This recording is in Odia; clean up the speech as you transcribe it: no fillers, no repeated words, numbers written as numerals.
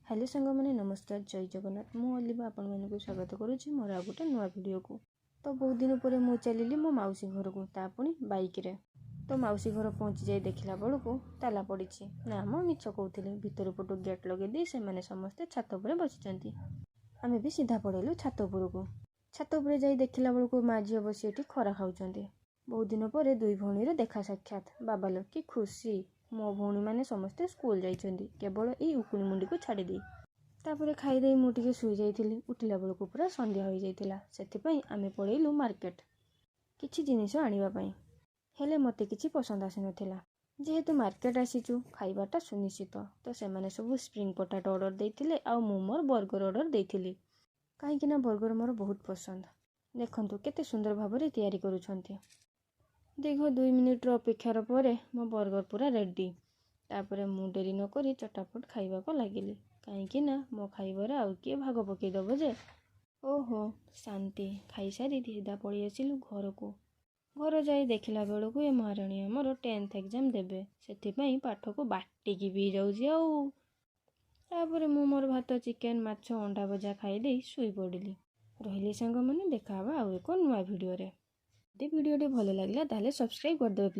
ହ୍ୟାଲୋ ସାଙ୍ଗମାନେ, ନମସ୍କାର, ଜୟ ଜଗନ୍ନାଥ। ମୁଁ ଅଲିଭା ଆପଣମାନଙ୍କୁ ସ୍ୱାଗତ କରୁଛି ମୋର ଆଉ ଗୋଟେ ନୂଆ ଭିଡ଼ିଓକୁ। ତ ବହୁତ ଦିନ ପରେ ମୁଁ ଚାଲିଲି ମୋ ମାଉସୀ ଘରକୁ, ତା ପୁଣି ବାଇକ୍ରେ। ତ ମାଉସୀ ଘର ପହଞ୍ଚି ଯାଇ ଦେଖିଲା ବେଳକୁ ତାଲା ପଡ଼ିଛି। ନା ମ, ମିଛ କହୁଥିଲି। ଭିତର ପଟୁ ଗେଟ୍ ଲଗେଇ ଦେଇ ସେମାନେ ସମସ୍ତେ ଛାତ ଉପରେ ବସିଛନ୍ତି। ଆମେ ବି ସିଧା ପଳେଇଲୁ ଛାତ ଉପରକୁ। ଛାତ ଉପରେ ଯାଇ ଦେଖିଲା ବେଳକୁ ମା ଝିଅ ବସି ଏଠି ଖରା ଖାଉଛନ୍ତି। ବହୁତ ଦିନ ପରେ ଦୁଇ ଭଉଣୀର ଦେଖା ସାକ୍ଷାତ, ବାବାଲୋ କି ଖୁସି! ମୋ ଭଉଣୀମାନେ ସମସ୍ତେ ସ୍କୁଲ ଯାଇଛନ୍ତି, କେବଳ ଏଇ ଉକୁଣି ମୁଣ୍ଡିକୁ ଛାଡ଼ିଦେଇ। ତାପରେ ଖାଇଦେଇ ମୁଁ ଟିକେ ଶୋଇଯାଇଥିଲି। ଉଠିଲା ବେଳକୁ ପୁରା ସନ୍ଧ୍ୟା ହୋଇଯାଇଥିଲା। ସେଥିପାଇଁ ଆମେ ପଳେଇଲୁ ମାର୍କେଟ କିଛି ଜିନିଷ ଆଣିବା ପାଇଁ। ହେଲେ ମୋତେ କିଛି ପସନ୍ଦ ଆସିନଥିଲା। ଯେହେତୁ ମାର୍କେଟ ଆସିଛୁ, ଖାଇବାଟା ସୁନିଶ୍ଚିତ। ତ ସେମାନେ ସବୁ ସ୍ପ୍ରିଙ୍ଗ ପଟାଟୋ ଅର୍ଡ଼ର ଦେଇଥିଲେ ଆଉ ମୁଁ ମୋର ବର୍ଗର ଅର୍ଡ଼ର ଦେଇଥିଲି, କାହିଁକିନା ବର୍ଗର ମୋର ବହୁତ ପସନ୍ଦ। ଦେଖନ୍ତୁ କେତେ ସୁନ୍ଦର ଭାବରେ ତିଆରି କରୁଛନ୍ତି। ଦୀର୍ଘ 2 ମିନିଟ୍ର ଅପେକ୍ଷାର ପରେ ମୋ ବର୍ଗର ପୁରା ରେଡ଼ି। ତାପରେ ମୁଁ ଡେରି ନକରି ଚଟାପଟ ଖାଇବାକୁ ଲାଗିଲି, କାହିଁକି ନା ମୋ ଖାଇବାରେ ଆଉ କିଏ ଭାଗ ପକେଇଦେବ ଯେ। ଓହୋ ଶାନ୍ତି! ଖାଇସାରି ସିଧା ପଳେଇ ଆସିଲୁ ଘରକୁ। ଘର ଯାଇ ଦେଖିଲା ବେଳକୁ ଏ ମହାରାଣୀ ଆମର 10th exam ଦେବେ, ସେଥିପାଇଁ ପାଠକୁ ବାଟିକି ପିଇ ଯାଉଛି ଆଉ। ତାପରେ ମୁଁ ମୋର ଭାତ, ଚିକେନ୍, ମାଛ, ଅଣ୍ଡା ଭଜା ଖାଇଦେଇ ଶୋଇପଡ଼ିଲି। ରହିଲି ସାଙ୍ଗମାନେ, ଦେଖା ହେବା ଆଉ ଏକ ନୂଆ ଭିଡ଼ିଓରେ। ଯଦି ଭିଡ଼ିଓଟି ଭଲ ଲାଗିଲା, ତାହେଲେ ସବସ୍କ୍ରାଇବ୍ କରିଦେବେ ପ୍ଲିଜ୍।